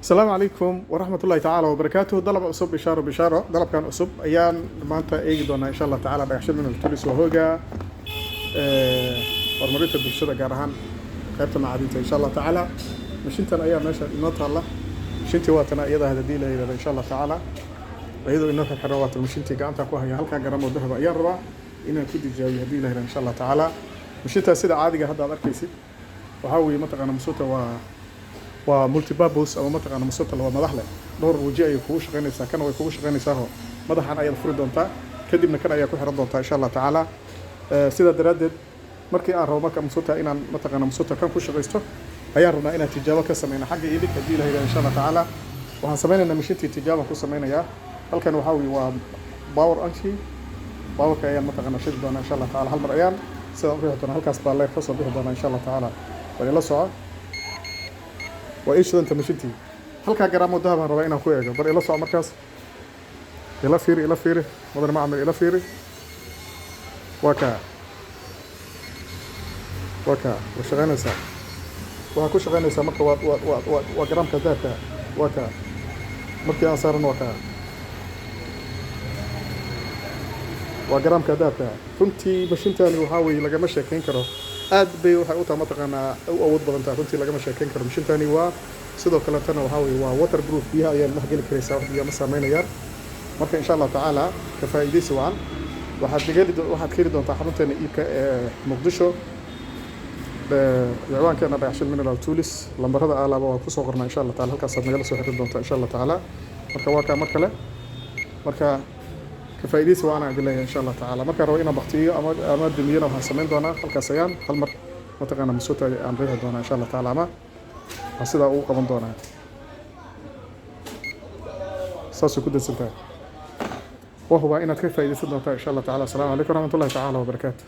Asalaamu calaykum waraxmat ullahi tacaala wabarakaatuh. Dalab cusub, bishaaro bishaaro. Dalabkan cusub ayaan maanta eegi doonaa, insha Allah tacaala. Dhagaxshil Mineral Tools waa hooga horumarinta bulshada, gaar ahaan qaybta macadinta, insha Allah tacaala. Mashintan ayaa meesha inoo taalla. Mashintii waatana iyada hadii la yidhahdo, insha Allah tacaala, iyadoo inoo xirxiran waatan mashintii gacanta ku haya. Halkaa garamo dahaba ayaan rabaa inaan ku tijaabiyo, haddii la yidhahdo, insha Allah tacaala. Mashintaas sida caadiga hadda aad arkaysid waxaa weeye, mataqaana, masuuta waa multipurpose ama, mataqaana, masuuta waa madax leh, dhowr waji ayay kugu shaqaynaysaa. Kana way kugu shaqaynaysaa, madaxan ayaad furi doontaa, kadibna kan ayaa ku xiran doontaa, insha Allah tacaala. Sidaa daraaddeed, markii aan rabo marka masuuta inaan, mataqaana, masuuta kan ku shaqaysto ayaan rabnaa inaan tijaabo ka sameyno xagga ilig, haddii la yidhahdo, insha Allah tacaala. Waxaan sameynaynaa mashintii tijaabaan ku sameynayaa. Halkan waxaa weeye waa power on-kii. Powerka ayaan, mataqaana, shidi doonaa, insha Allah tacaala. Hal mar ayaan sidaan u riixi doonaa, halkaas baa leer kasoo bixi doonaa, insha Allah tacaala. Waa ila soco, waa ii shidanta mashintii. Halkaa garaamo dahabaan rabaa inaan ku eego. Bar ila soco markaas, ila fiiri, ila fiiri, mudan macmil, ila fiiri. Waa kaa, waa kaa, waa shaqaynaysaa. Waxaa ku shaqaynaysaa marka waa garaamka dahabka. Waa kaa, markii aan saaran, waa kaa, waa garaamka dahabka. Runtii mashintaani waxaa weeye lagama sheekeyn karo. Aad bay waxay u tahay, mataqaanaa, u awood badan tahay. Runtii lagama sheekeyn karo. Mashintaani waa sidoo kaletana waxaa weeye waa waterproof, biyaha ayaa dhex geli karaysaa, wax biyo ma saameynayaan. Marka, insha Allah tacaala, ka faa'iidaysi wacan. Waxaad ka heli doontaa xarunteena iibka ee Muqdisho, ciwaankeena Dhagaxshil Mineral Tools. Lambarada alaaba waan kusoo qornaa, insha Allah taala. Halkaasaad nagala soo xiriiri doontaa, insha Allah tacaala. Marka waa kaa mar kale. Marka ka faa'iidaysi waana idin leeyahay, insha Allah tacaala. Markaan rabo inaan baktiyo ama dumiyana, waxaan samayn doonaa halkaas ayaan hal mar, mataqaana, masuuta aan riixi doonaa, insha Allah tacaala, ama waxaan sidaa ugu qaban doonaa. Saasay ku dansantahay. Waa hubaa inaad ka faa'iidaysan doontaa, insha Allah tacaala. Asalaamu calaykum waraxmatullahi tacaala wabarakaatu.